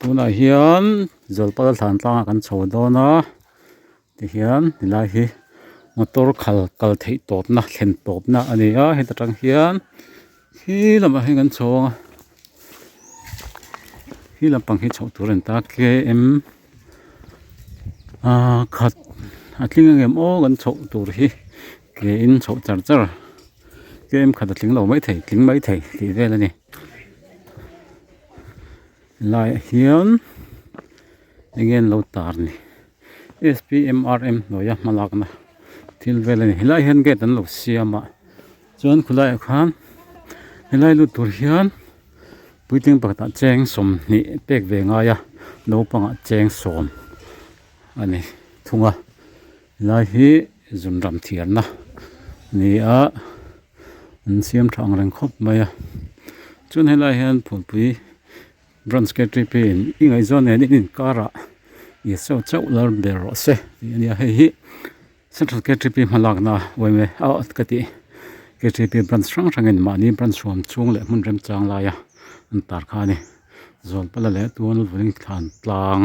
Tunah hian Zawlpala thlan tlangah kan chho dawn a tihian helai hi motor khal kal theih tawpna thlen tawpna a ni a heta tang hian khi lamah hian kan chho ang a khi lampang hi chhoh tur a ni ta k m ahh khat a tling ang em aw kan chhoh tur hi ke in chhoh char char k m khat a tling lo maithei tling maithei tih vel a ni. Helaiah hian eng nge an lo tar ni S P M R M hnuaia hmalakna thil vel a ni helaiah hian gate an lo siam a chuan khawlaiah khan helai lut tur hian puitling pakhatah cheng 20 pek ve ngai a naupangah cheng 10 a ni thung a helai hi zunram thiarna a ni a an siam tha ang reng khawp mai a chuan helaiah hian phulpui branch k t p in i ngaihzawn nen in inkarah Isua chauh lar ber rawh se tih a nia hei hi central k t p hmalakna uaime a ka tih k t p branch hrang hrangin mahni branch huam chhung leh hmun remchang laia an tar kha a ni Zawlpala leh Tualvawng thlan tlang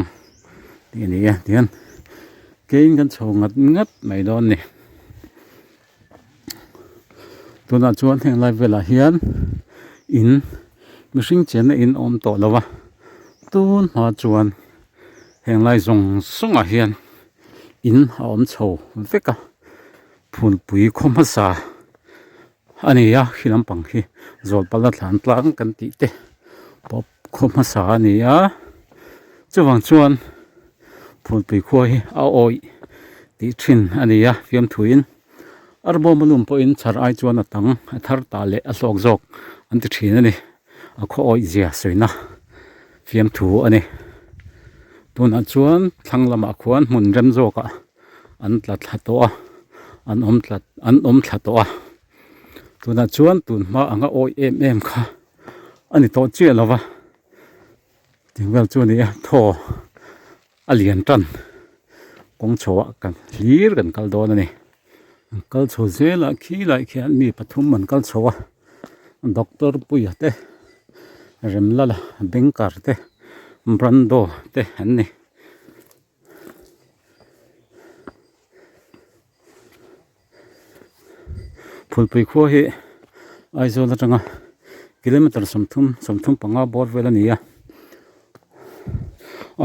tih a ni a tihian keiin kan chho ngat ngat mai dawn a ni. Tunah chuan heng lai velah hian in mihring chenna in a awm tawh lo a tun hma chuan heng lai zawng zawng ah hian in a awm chho vek a phulpui khaw hmasa a ni a khi lampang hi zawlpala thlan tlang kan tih te pawh khaw hmasa a ni a chuvang chuan phulpui khua hi a awih tih thin a ni a fiamthuin arbawm a lum pawhin chhar ai chuan a tang a thar ta leh a hlawk zawk an ti thin a ni a khaw awih zia sawina fiamthu a ni tunah chuan thlang lamah khuan hmun rem zawkah an tla thla tawh a an awm tla an awm thla tawh a tunah chuan tun hma anga awih em em kha a ni tawh chiah lo va tih vel chu a ni a thaw a lian tan kawng chho ah kan hlir kan kal dawn a ni an kal chho zel a khi lai khian mi pathum an kal chho a doctor puia te remlala banker te brando te an ni. Phulpui khua hi Aizawl atanga kilometer 30 35 bawr vel a ni a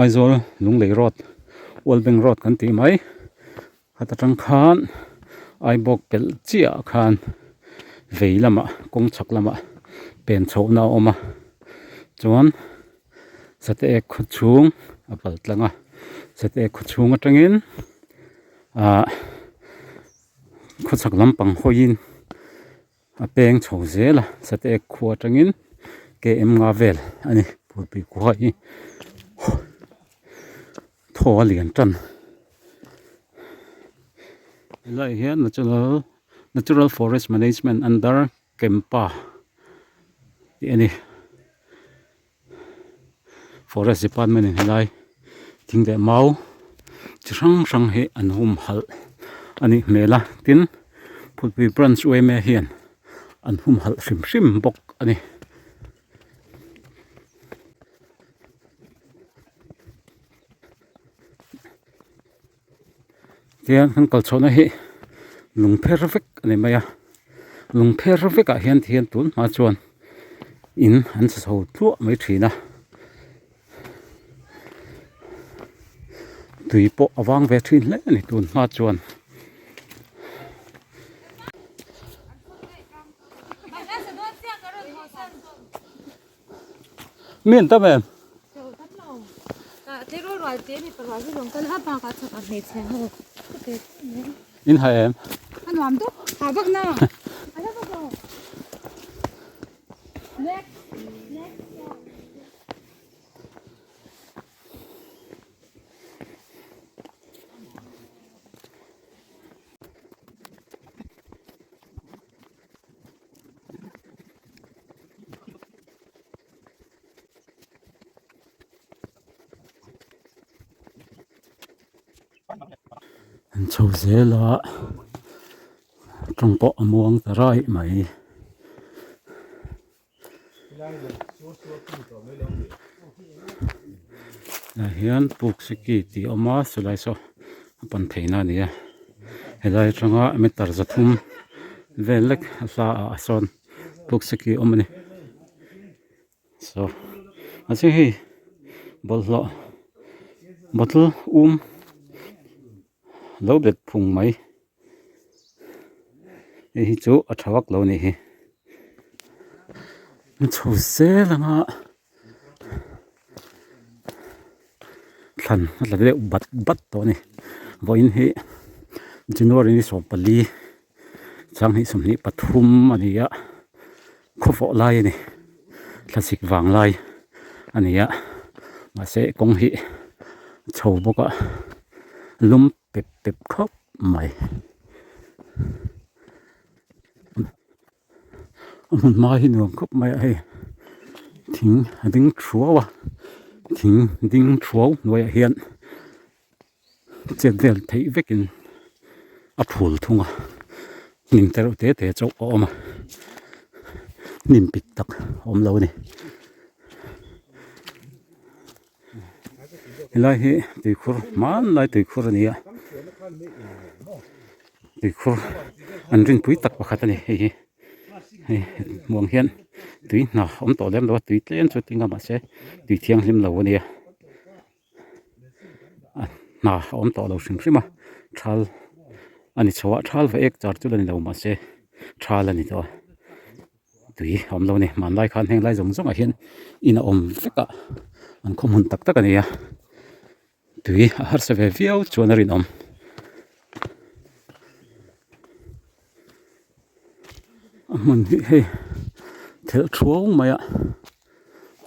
Aizawl Lunglei road World Bank road kan tih mai khat atang khan Aibawk pelh chiah ah khan vei lamah kawng chhak lamah pen chhohna a awm a chuan Sateek khaw chhung a pal tlang a Sateek khaw chhung atangin ahh khawchhak lampang hawiin a peng chho zel a Sateek khua atangin km nga vel a ni phulpui khua hi thaw a lian tan helaiah hian natural natural forest management under Kempa tih a ni. Forest department in helai thing leh mau chi hrang hrang hi an humhalh a nih hmel a tin phulpui branch yma hian an humhalh hrim hrim bawk a ni. Tihian kan kal chhuahna hi lung pher vek a ni mai a lung pher vekah hian tihian tun hma chuan in an sa chho tluah mai thin a tui pawh a vang ve thin hle a ni tun hma chuan. Mi an tam em? In hai em? An chho zel a tawng pawh a muang ta raih mai. Tah hian puk siki tih a awm a chulai saw a pan theihna a ni a helai atanga meter 300 vel lek a hla ah sawn puk siki a awm a ni saw mahse hei bawlhhlawh bottle um lo bet phung mai hei hi chu a tha vak lo a nih hi a chho zel ang a. Thlan a tla deuh bat bat tawh a ni vawiin hi January ni 14 2023 a ni a khawvawh lai a ni thlasik vang lai a ni a mahse kawng hi a chho bawk a lum pep pep khawp mai. A hmun hma hi nuam khawp mai a hei thing a ding thuau a thing ding thuau hnuaiah hian chet vel theih vekin a phul thung a hnim te reuh te te chauh a awm a hnim pik tak a awm lo a ni helai hi tuikhur hmanlai tuikhur a ni a tuikhur an rinpui tak pakhat a ni hei hi hei hmuh ang hian tui hna a awm tawh lem lo a tui tlem chu tling a mahse tui thianghlim lo a nia a hna a awm tawh lo hrim hrim a thal a ni chho a thal va ek char chu la ni lo mahse thal a ni tawh a. Tui a awm lo a ni hmanlai khan heng lai zawng zawngah hian in a awm vek a an khaw hmun tak tak a ni a tui a harsa ve viau chuan a rinawm. A hmun hi hei thelh thuau mai a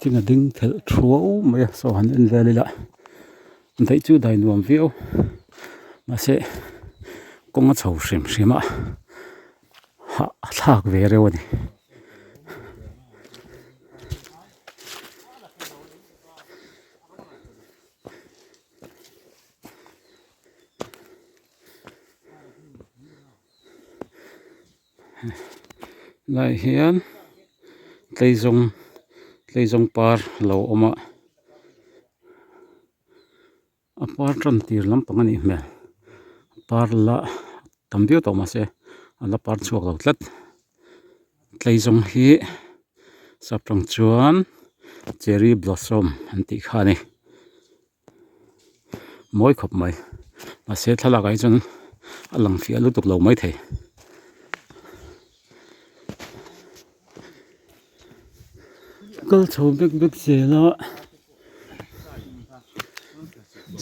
thing a ding thelh thuau mai a saw han en vel ila daih chu dai nuam viau mahse kawng a chho hrim hrim a. Hah a thlak ve reuh a ni. Lai hian tleizawng tleizawng par a lo awm a. A par tan tir lampang a nih hmel par la tam viau tawh mahse a la par chhuak lo tlat tleizawng hi saptawng chuan cherry blossom an tih kha a ni mawi khawp mai mahse thlalak ah hi chuan a lang fiah lutuk lo maithei. Kal chho bek bek zel a.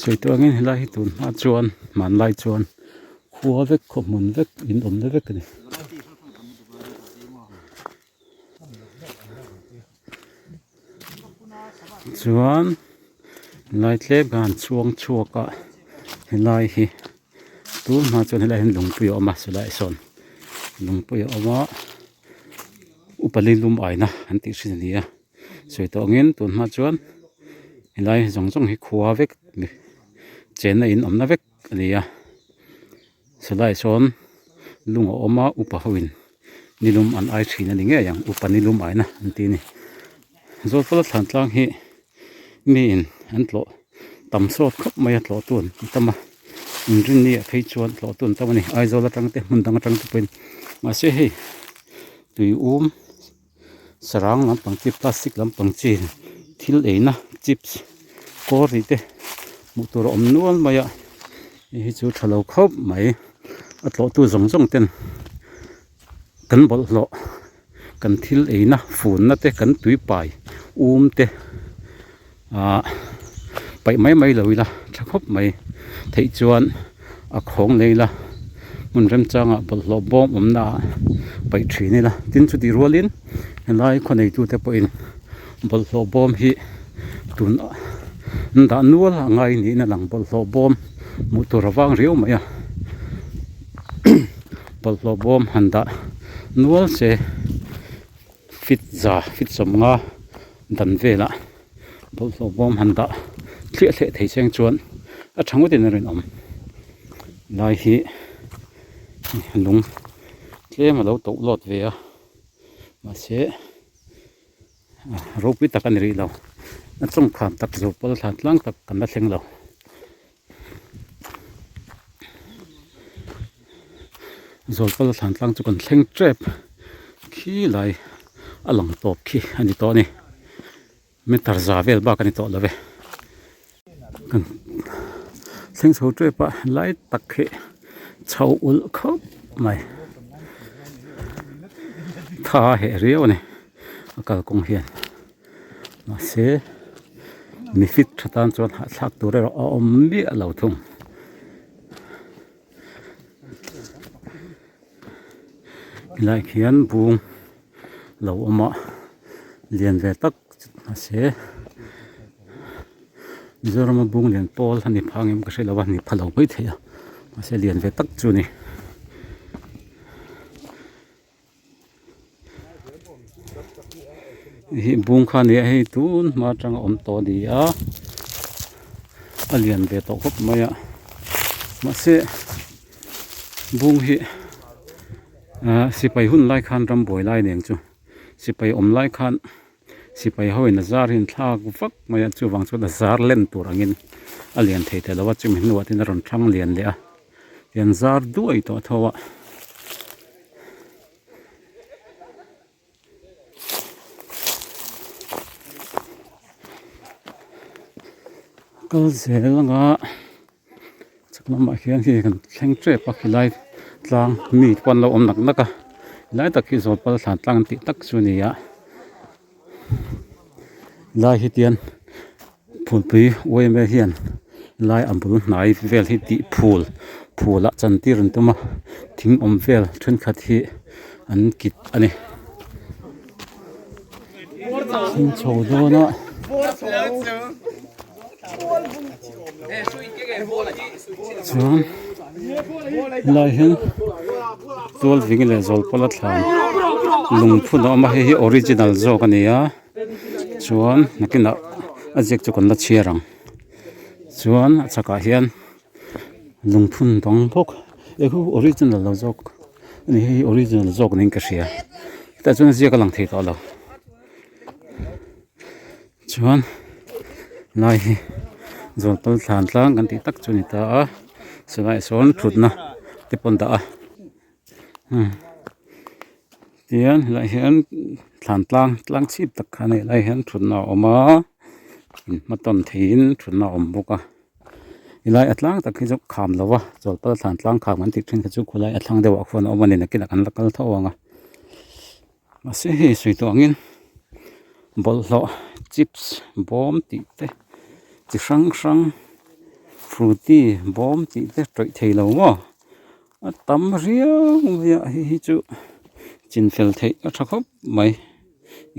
Sawi tawh angin helai hi tun hma chuan hmanlai chuan khua vek khaw hmun vek in awmna vek a ni. Chuan helai tlem khan an chhuang chhuak a helai hi tun hma chuan helai hian lungpui a awm a chulaiah sawn lungpui a awm a upa lilum aina an tih thin a ni a. Sawi tawh angin tun hma chuan helai zawng zawng hi khua vek chenna in awmna vek a ni a chulaiah sawn lung a awm a upa ho in nilum an ai thin a ni ngei ang upa nilum aina an ti a ni Zawlpala thlan tlang hi mi in an tlawh tam sawt khawp mai a tlawh tu an tam a inrinni ah phei chuan tlawh tu an tam a ni Aizawl atang te hmun dang atang te pawhin mahse hei tui um. Sarang lampang chi plastic lampang chi thil eina chips kawr tih te hmuh tur a awm nual mai a hei hi chu tha lo khawp mai a tlawh tu zawng zawng ten kan bawlhhlawh kan thil eina funna te kan tui pai um te ahh paih mai mai lo ila tha khawp mai theih chuan a khawng lei ila hmun remchangah bawlhhlawh bawm awmna ah paih thin ila tin chutih rualin helai khaw neitute pawhin bawlhhlawh bawm hi tun an dah nual a ngai niin a lang bawlhhlawh bawm hmuh tur a vang riau mai a bawlhhlawh bawm han dah nual se. Fit za fit 50 dan velah bawlhhlawh bawm han dah thliah thliah thei cheng chuan a tha ngawtin a rinawm lai hi lung tlem a lo toh lawt ve a mahse ropui tak a ni rih lo. A chawngkham tak Zawlpal thlan tlang tak kan la thleng lo. Zawlpal thlan tlang chu kan thleng tep khi lai a lang tawp khi a ni tawh a ni. Meter za vel bak a ni tawh lo ve. Kan thleng chho tep a lai tak hi chho ulh khawp mai. Tha a heh riau a ni a kalkawng hian. Mahse mi fit tha tan chuan hahthlak tur erawh a awm miah lo thung. Helai khian bung lo awm a lian ve tak mahse Mizorama bung lian pawl a ni phang em ka hre lo a ni pha lo mai thei a mahse lian ve tak chu a ni. Hei bung kha a ni a hei tun hma atanga awm tawh a ni a a lian ve tawh khawp mai a mahse bung hi ahh sipai hun lai khan rambuai lai nen chu sipai awm lai khan sipai ho in a zar hi an thlak vak mai a chuvang chuan a zar len tur angin a lian thei ta lo a chumi hnuah te hian a rawn thlang lian leh a tian zar duai tawh tho a. Kal zel anga chhak lamah hian hei kan thleng tep a khilai tlang mi te pawh an lo awm nak nak a helai tak hi zawlpal thlan tlang an tih tak chu a ni a helai hi tian phulpui yma hian helai a bul hnai vel hi tih phul phul ah chantir an tum a thing awm vel thenkhat hi an kit a ni. Thing chho dawn a. Chuan helai hian tualving leh zawlpala thlan lungphun a awm a hei hi original zawk a ni a chuan nakinah a ziak chu kan la chhiar ang chuan a chhakah hian lungphun dang bawk eng hi original lo zawk a ni hei hi original zawk niin ka hria tah chuan a ziak a lang thei tawh lo. Chuan lai hi zawlpal thlan tlang kan tih tak chu a ni ta a chulaiah sawn thutna te pawh an dah a tihian helaiah hian thlan tlang tlang chhip tak kha a ni helaiah hian thutna a awm a inhmatawn theihin thutna a awm bawk a helai a tlang tak hi chu kham lo va zawlpal thlan tlang kham kan tih thin kha chu khawlai a thlang deuhah khuan a awm a ni nakinah kan la kal tho ang a. Mahse hei sawi tawh angin bawlhhlawh chips bawm tih te chi hrang hrang frooti bawm tih te tawih thei lo maw a tam riau mai a hei hi chu chin fel theih a tha khawp mai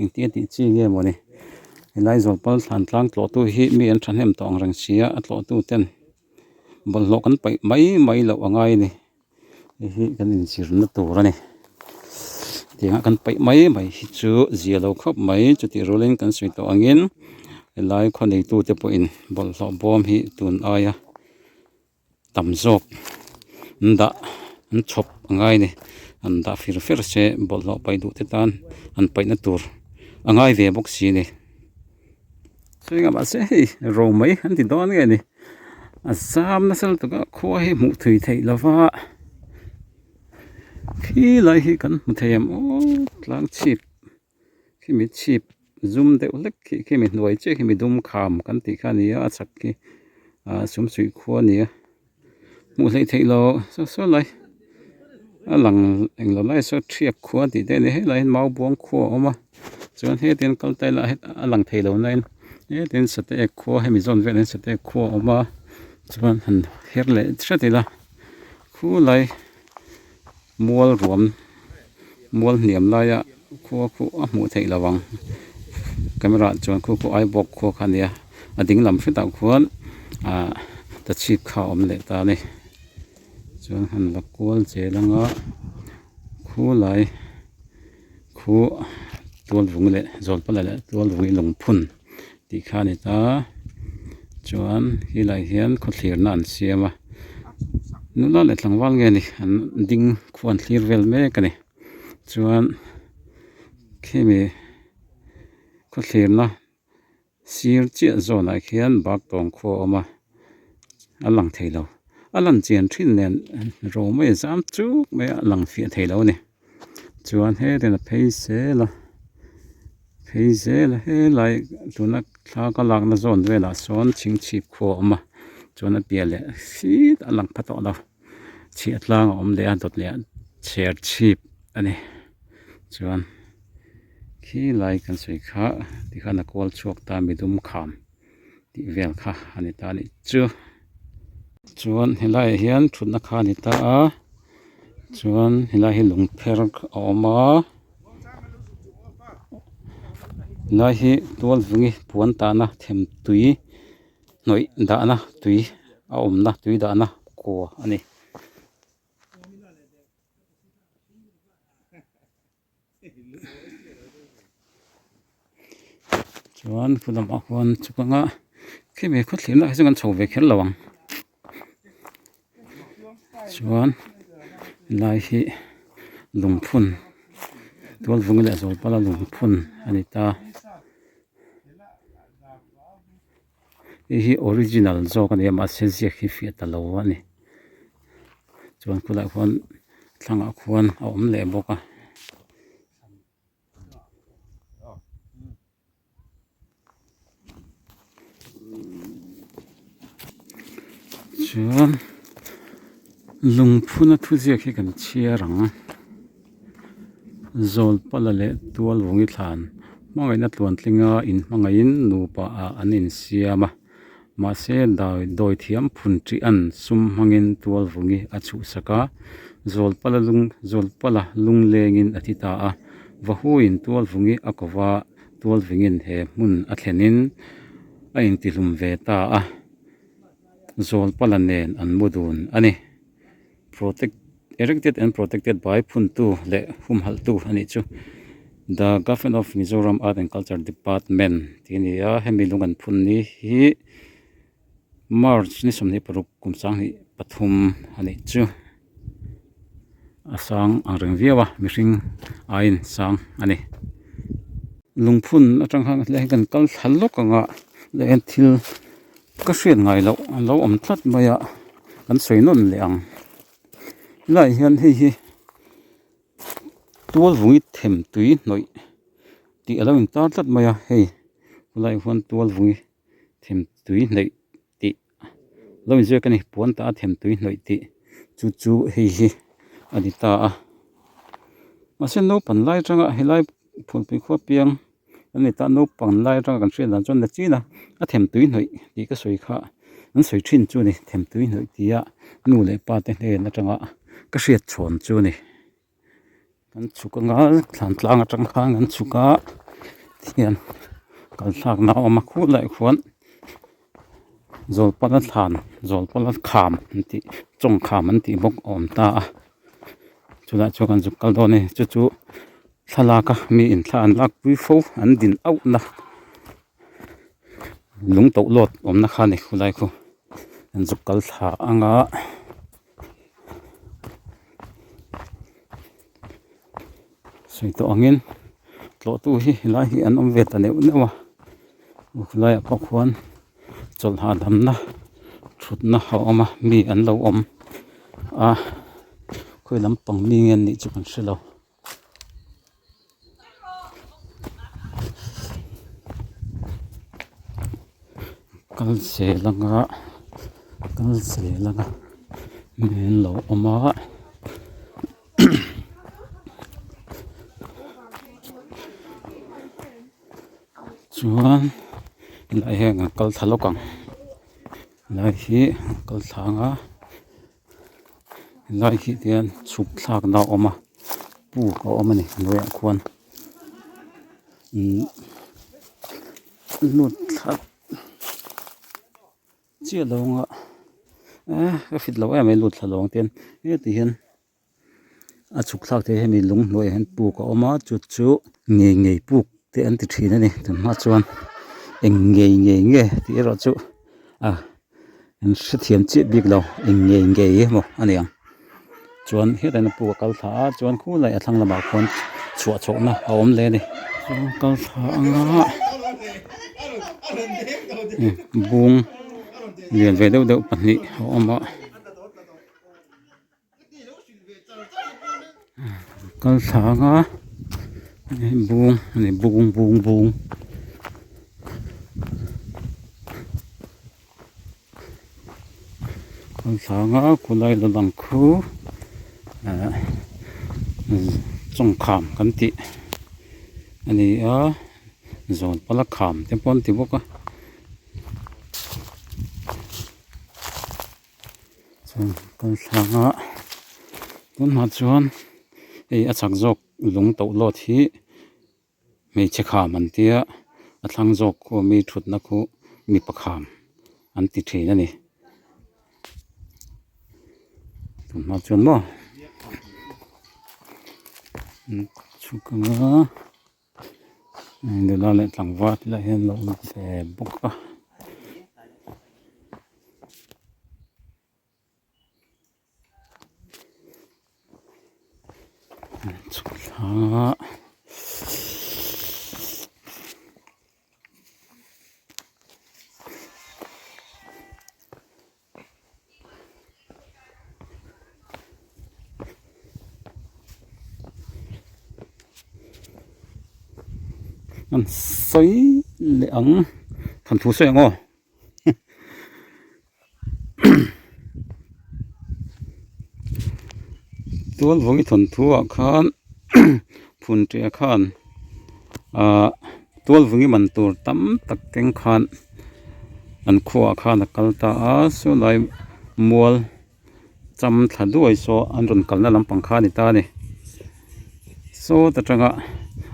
engtia tih chi nge mawni helai zawlpal thlan tlang tlawh tu hi mi an thahnem tawh ang reng si a a tlawh tu ten bawlhhlawh kan paih mai mai loh a ngai a ni. Hei hi kan inzirna tur a ni tiang a kan paih mai mai hi chu zia lo khawp mai chutih rualin kan sawi tawh angin helai khaw neitu te pawhin bawlhhlawh bawm hi tun aia tam zawk an dah an chhawp a ngai a ni an dah fir fer se bawlhhlawh paih duh te tan an paihna tur a ngai ve bawk si a ni. Chuan mahse hei ro mai an ti dawn nge ni a zam nasa lutuk a khua hi hmuh thui theih lo va khi lai hi kan hmu thei em aw tlang chhip khimi chhip zum deuh hlek khi khimi hnuai chiah khimi dum kham kan tih kha a ni a a chhak khi ah sumsuih khua a ni a hmuh hleih theih loh saw saw lai a lang englo lai saw thiak khua tih te a ni helaiah hian mau buang khua a awm a chuan heti hian kal ta ila a lang thei lo na in heti hian sate ek khua hemi zawn velah hian sate ek khua a awm a chuan han her leh hret ila khulai mual ruam mual hniam laia khua khu a hmuh theih lo ang camera ah chuan khu khu aibawk khua kha a nia a ding lam hretah khuan ah tachhip kha a awm leh ta a ni chuan han la kual zel anga khulai khu tualvung leh zawlpala leh tualvung hi lungphun tih kha a ni ta chuan helaiah hian khawthlirna an siam a nula leh tlangval nge ni an ding khua an thlir vel mek a ni chuan khimi khawthlirna. Sir chiah zawnah khian Baktawng khua a awm a, a lang thei lo. A lan chian thin nen ro mai a zam chuk mai a, a lang fiah thei lo a ni. Chuan hetin a phei zel a, phei zel a helai tuna thla ka lakna zawn velah sawn chhingchhip khua a awm a, chuan a piah leh hrit a lang pha tawh lo. Chhiah tlang a awm leh a dawt leh a chher chhip a ni. Chuan khi lai kan sawi kha tikhan a kual chhuak ta midum kham tih vel kha a ni ta a nih chu. Chuan helaiah hian thutna kha a ni ta a chuan helai hi lungpher a awm a helai hi tualvungi puan tahna them tui hnawih dahna tui a awmna tui dahna kua a ni. Chuan khu lamah khuan chhuk anga khimi khaw thlirna hi chu kan chho ve kher lo ang chuan helai hi lungphun tualvungi leh zawlpala lungphun a ni ta. Hei hi original zawk a ni a mahse ziak hi fiah ta lo a ni chuan khulaiah khuan thlangah khuan a awm leh bawk a. Chuan lungphuna thuziak hi kan chhiar ang. Zawlpala leh Tualvungi thlan hmangaihna tluantlinga inhmangaihin nupa ah an insiam a, mahse dawi thiam phun ṭih an sum hmangin Tualvungi a chhuhsak a, Zawlpala lung Zawlpala lunglengin a thi ta a, Vahuin Tualvungi a ko va, Tualvungin he hmun a thlenin a intihlum ve ta a, Zawlpala nen an mu dun a ni. Protect erected and protected by phuntu leh humhalhtu a nih chu the government of Mizoram art and culture department tih a ni a hemi lung an phun ni hi march ni 26 kum 23 a nih chu a sang ang reng viau a mihring aiin sang a ni lungphun atang khan helai hi kan kal thla lawk ang a leh thil Ka hriat ngai loh a lo awm tlat mai a, kan sawi nawn leh ang. Helaiah hian hei hi tualvungi them tui hnawih tih a lo intar tlat mai a, hei helaiah hian tualvungi them tui hnaih tih a lo inziak a ni, puan tah a them tui hnawih tih chu chu hei hi a ni ta a. Mahse naupang lai atanga helai phulpui khua piang. An ni ta naupang lai atanga kan hriat dan chuan na chin a a them tui hnawih tih ka sawi kha an sawi thin chu a ni them tui hnawih tia nu leh pa te hnen atanga ka hriat chhawn chu a ni kan chhuk anga thlan tlang atang khan kan chhuk a tihian kal thlak na a awm a khulaiah khuan zawlpala thlan zawlpala kham an tih chawngkham an tih bawk a awm ta a chulaiah chuan kan zuk kal dawn a ni chu chu. Thlalak a mi in thla an lak pui fo an din auh na lung toh lawt awmna kha a ni khulai khu an zuk kal thla ang a sawi tawh angin tlawh tu hi helai hi an awm ve ta neuh neuh a khulaiah pawh khuan chawlh hahdamna thutna a awm a mi an lo awm a khawi lampang mi nge an nih chu kan hre lo. Kal zel anga kal zel anga mi an lo awm a chuan helai hian an kal thla lawk ang helai hi an kal thla anga. Helai hi hian chhuk thlakna a awm a puk a awm a ni hnuaiah khuan ihh lut thla chiah lo anga eh ka fit lo em mai lut thla lo ang te hian heti hian a chhuk thlak te hemi lung hnuaiah hian puk a awm a chu chu ngei ngei puk te an ti thin a ni tunhma chuan eng ngei ngei nge tih erawh chu a. An hrethiam chiah bik lo eng ngei ngei emaw a ni ang chuan hetah hian a puk a kal thla a chuan khulai a thlang lamah khuan chhuah chhohna a awm leh a ni chuan kal thla anga. Bung lian ve deuh deuh pahnih a awm a. Kal thlang a bung a ni bung bung bung. Kal thlang a khawlai la lang khu ah chawngkham kan tih a ni a zawn pala kham te pawh an ti bawk a. Chuan kal thlak a tunah chuan hei a chak zawk lung toh lawt hi hmeichhe kham an tia a thlang zawk khu mi thutna khu mipa kham an ti thin a ni tunah chuan maw chhuk anga nula leh tlangval te lah hian an lo awm ve bawk a. Chhuatah an sawi leh ang thawnthu sawi ang aw. Tual vawng i thawnthu ah khan phun ṭiah khan ahh tual vawng i man tur tam tak keng khan an khuaah khan a kal ta a saw lai mual cham thla duai saw an rawn kalna lampang kha a ni ta a ni sawt atanga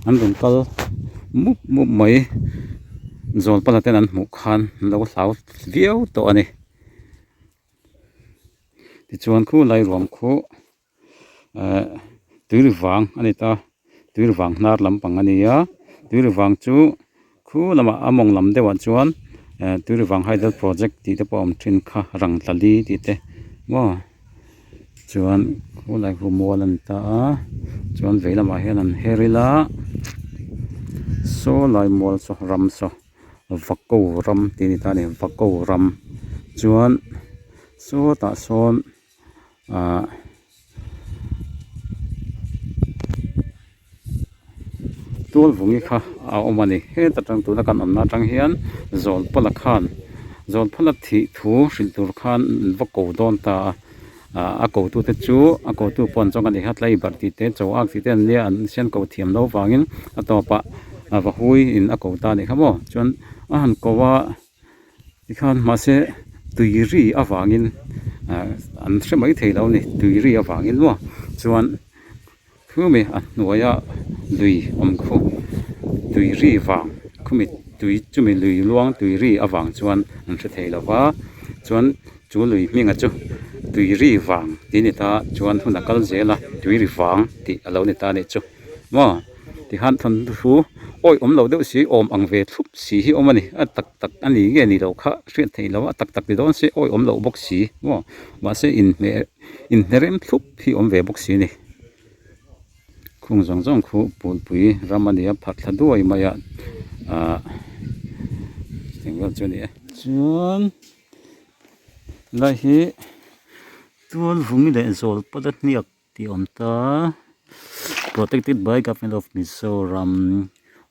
an rawn kal mup mup mai zawl pala ten an hmuh khan an lo hlau viau tawh a ni tichuan khu lai ruam khu ehh tui vang a ni ta tui vang hnar lampang a ni a tui vang chu Khu lamah a mawng lam deuhah chuan eh Tuirivang Hydel Project tih te pawh a awm thin kha rang tla li tih te maw chuan khulai khu mual a ni ta a chuan vei lamah hian an her ila saw lai mual saw ram saw vako ram tih a ni ta a ni vako ram chuan sawtah sawn ah. Tualvungi kha a awm a ni heta tang tuna kan awmna atang hian Zawlpala khan Zawlpala thih thu hrilh tur khan an va ko dawn ta a ah a ko tute chu a ko tu pawh an zawng a ni kha tlaibarh tih te chaw ak tih te an nia an sian ko thiam loh vangin a tawpah a va hui in a ko ta a nih kha maw chuan a han ko a. Tikhan mahse tui ri avangin ah an hre mai thei lo a ni tui ri avangin maw chuan khumi a hnuaia lui awm khu tui ri vang khumi tui chumi lui luang tui ri avang chuan an hre thei lo va chuan chu lui hminga chu tui ri vang tih a ni ta chuan hun a kal zel a tui ri vang tih a lo ni ta a nih chu. Maw tikhan thawnthu awi awm lo deuh si awm ang ve thlup si hi awm a ni a tak tak a ni nge ni loh kha hriat theih loh a tak tak ni dawn se awi awm loh bawk si maw mahse inhmeh inhnerem thlup hi awm ve bawk si a ni khung zawng zawng khu pulpui ram a ni a phat thla duai mai a ahh eng vel chu a ni e. Chuan helai hi tualvungi leh zawl pawt a hniak. Tih awm ta protected by government of Mizoram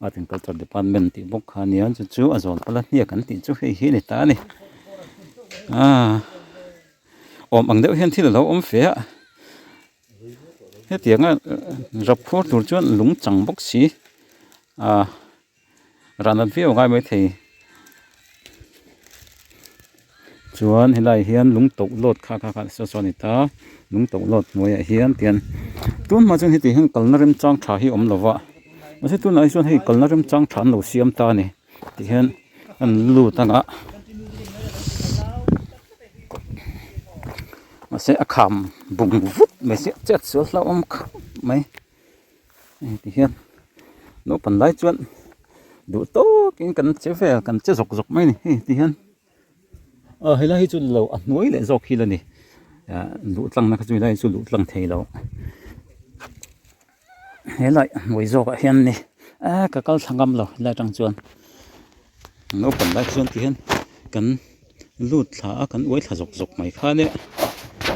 art and culture department tih bawk kha ania chu chu a zawl pala hniak an tih chu hei hi a ni ta a ni aaa awm ang deuh hian thil a lo awm fe a hetianga rap khuar tur chuan lung chang bawk si aa rah nat viau a ngai maithei chuan helaiah hian lung toh lawt kha kha kha saw saw a ni ta lung toh lawt hnuaiah hian tian tun hma chuan heti hian kalna remchang tha hi a awm lo va mahse tunah hi chuan hei kalna remchang tha an lo siam ta a ni tihian an lut ang a mahse a kham bung vut mai sia chet sual hlauhawm khawp mai. Hei ti hian naupang lai chuan duh tawkin kan che vel kan che zawk zawk mai a ni hei ti hian aw helai hi chu lo a hnuai leh zawk hi la ni ah luh tlang na kha chu helai hi chu luh tlang thei lo helai a hnuai zawkah hian ni a ka kal thla ngam lo helai atang chuan. Naupang lai chuan ti hian kan lut thla a kan uai thla zawk zawk mai kha nia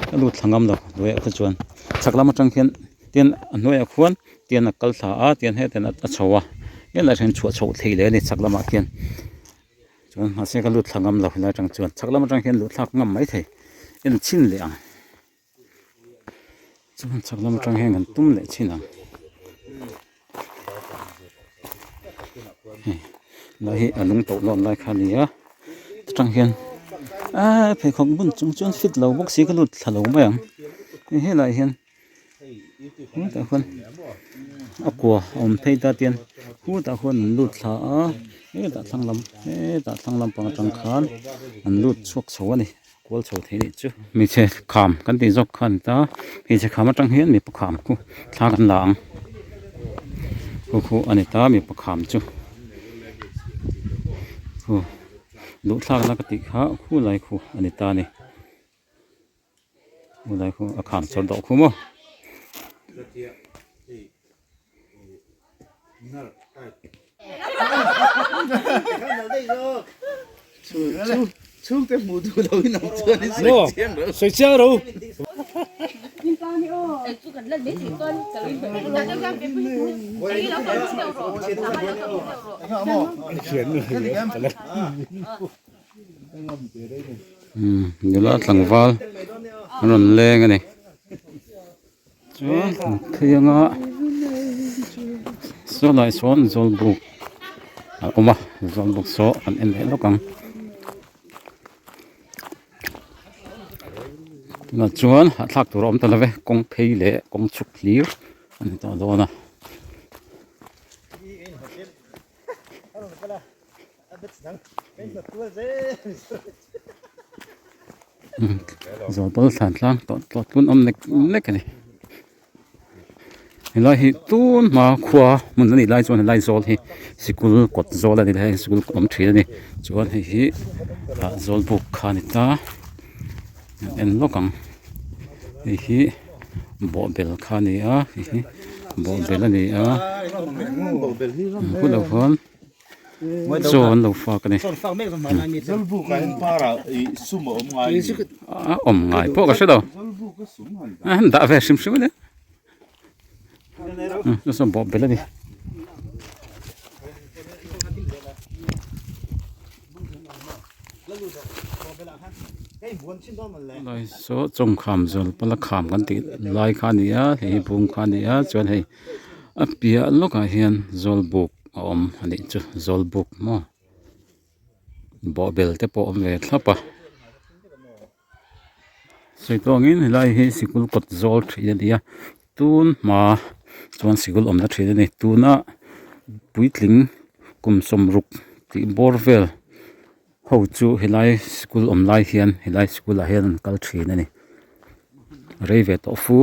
ka lut thla ngam lo hnuaiah kha chuan chhak lam atang khian tian a hnuaiah khuan tian a kal thla a tian hetiang a chho a helaiah hian chhuah chhoh theih leh a ni chhak lamah khian chuan mahse ka lut thla ngam lo helai atang chuan chhak lam atang khian luh thlak ngam mai thei en chhin leh ang. Chuan chhak lam atang hian kan tum leh thin ang hei lai hi a lung tawh lawn lai kha a ni a atang hian aaa pheikhawk bun chung chuan fit lo bawk si ka lut thla lo mai ang hei helaiah hian hetah khuan a kua a awm phei ta tian khutah khuan an lut thla a hetah thlang lam hetah thlang lampang atang khan an lut chhuak chho a ni. Kual chho thei nih chu. Hmeichhe kham kan tih zawk kha a ni ta. Hmeichhe kham atang hian mipa kham khu thla kan la ang. Khu khu a ni ta mipa kham chu. Khu duh thlak la ka tih kha khu lai khu a ni ta a ni. Khu lai khu a kham chawr dawh khu maw. Nula tlangval an rawn leng a ni. Chuan phei anga saw lai sawn zawlbuk a awm a zawlbuk saw kan en leh lawk ang tunah chuan hahthlak tur a awm ta lo ve kawng phei leh kawng chhuk hlir a ni tawh dawn a. Zawlpawl thlan tlang tawh tawh tun awm nek nek a ni helai hi tun hma khua hmun a nih lai chuan helai zawl hi sikul kawt zawl a ni a hei sikul awm thin a ni chuan hei hi ah zawl buk kha a ni ta en lawk ang hei hi bawhbel kha a ni a hei hi bawhbel a ni a bulah khuan. Chaw an lo fak a ni. A awm ngai pawh ka hre lo. A han dah ve hrim hrim a nia. Chu saw bawh belh a ni. Lai saw chawngkham zawl pala kham kan tih lai kha a ni a hei hi bung kha a ni a chuan hei a piah lawkah hian zawlbuk a awm a nih chu zawlbuk maw bawhbel te pawh a awm ve thlap a sawi tawh angin helai hi sikul kawt zawl thin a ni a tun hma chuan sikul awmna thin a ni tuna puitling kum sawmruk tih bawr vel ho chu helai sikul awm lai hian helai sikul ah hian an kal thin a ni rei ve tawh fu.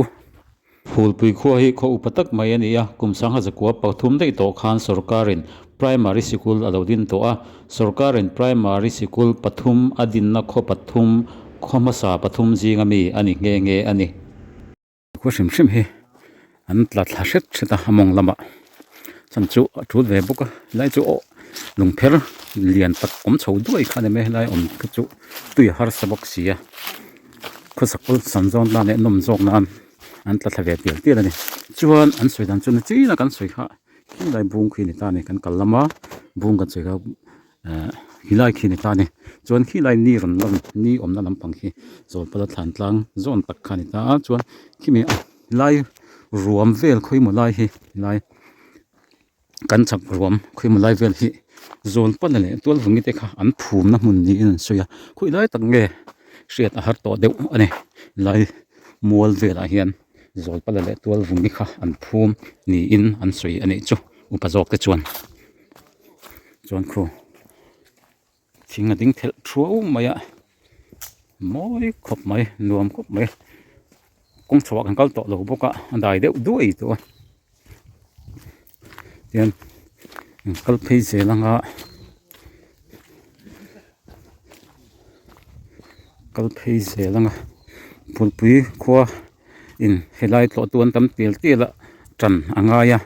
Phulpui khua hi khaw upa tak mai a ni a, kum sangha zakua pathum daih tawh khan sawrkarin Primary Sikul a lo din tawh a, sawrkarin Primary Sikul pathum a dinna khaw pathum khaw hmasa pathum zinga mi a ni nghe nghe a ni. Khua hrim hrim hi an tla thla hret hret a, a mawng lamah chan chu a tul ve bawk a, helai chu aw lungpher lian tak awm chho duai kha a ni mai a, helai awm kha chu tui a harsa bawk si a. Khawsak pawh san zawn nan leh nawm zawk nan an tla thla ve tial tial a ni. Chuan an sawi dan chu ni china kan sawi kha khilai bung khi a ni ta a ni kan kal lama bung kan sawi kha ehh khilai khi a ni ta a ni. Chuan khilai ni rawn lan ni awmna lampang khi zawlpala thlan tlang zawn tak kha a ni ta a chuan khimi a lai ruam vel khawimaw lai hi lai. Kan chak ruam khawimaw lai vel hi zawn pala leh tual vungi te kha an phumna hmun niin an sawi a khawi lai tak nge hriat a har tawh deuh a ni lai mual velah hian zawl pala leh tual vungi kha an phum niin an sawi a nih chu upa zawk te chuan chuan khu thing a ding thelh thuau mai a mawi khawp mai nuam khawp mai kawng chhoah kan kal tawh lo bawk a a dai deuh duai tawh a. Tihian an kal phei zel anga kal phei zel anga phulpui khua in helai tlawh tu an tam tial tial a tan a ngai a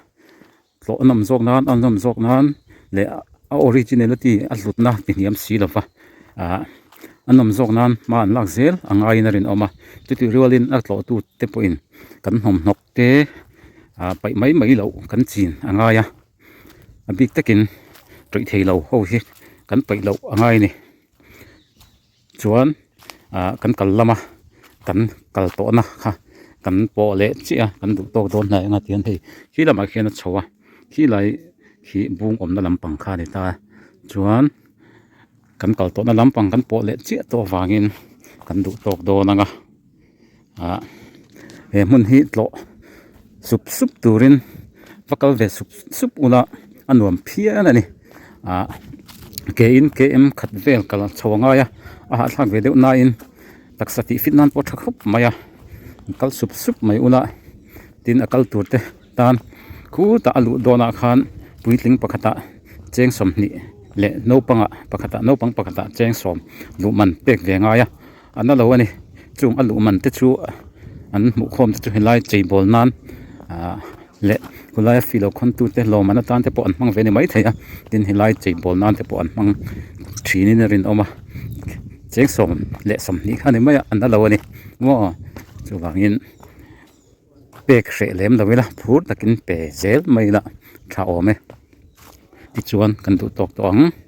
tlawh a nawm zawk nan a nawm zawk nan leh. A originality a hlutna ti hniam si lova ah a nawm zawk nan hma an lak zel a ngaiin a rinawm a chutih rualin a tlawhtu te pawhin kan hnawmhnawk te ah paih mai mai loh kan chin a ngai a a bik takin tawih thei lo ho hi kan paih loh a ngai a ni. Chuan ah kan kal lama kan kal tawhna kha kan pawh leh chiah a kan duh tawk dawn hnai anga tihian hei khi lamah khian a chho a khilai khi bung awmna lampang kha a ni ta a chuan kan kal tawhna lampang kan pawh leh chiah tawh avangin kan duh tawk dawn anga ah he hmun hi tlawh sup sup turin va kal ve sup sup ula a nuam phian a ni ah ke in km khat vel kal chho a ngai a a hahthlak ve deuh nain taksa tih fit nan pawh a tha khawp mai a kal sup sup mai ula tin a kal tur te tan khutah a luh dawnah khan puitling pakhatah cheng sawmhnih leh naupangah pakhatah naupang pakhatah cheng sawm luh man pek ve a ngai a. A na lo a ni chung a luh man te chu an hmuh khawm te chu helai chei bawl nan ah leh khawlaia fee lo khawn tu te lawm an atan te pawh an hmang ve a ni maithei a tin helai chei bawl nan te pawh an hmang thin in a rinawm a cheng sawm leh sawmhnih kha a ni mai a a na lo a ni maw chuvangin pek hreh lem lo ila phur takin pe zel mai ila tha awm e tichuan kan duh tawk tawh ang.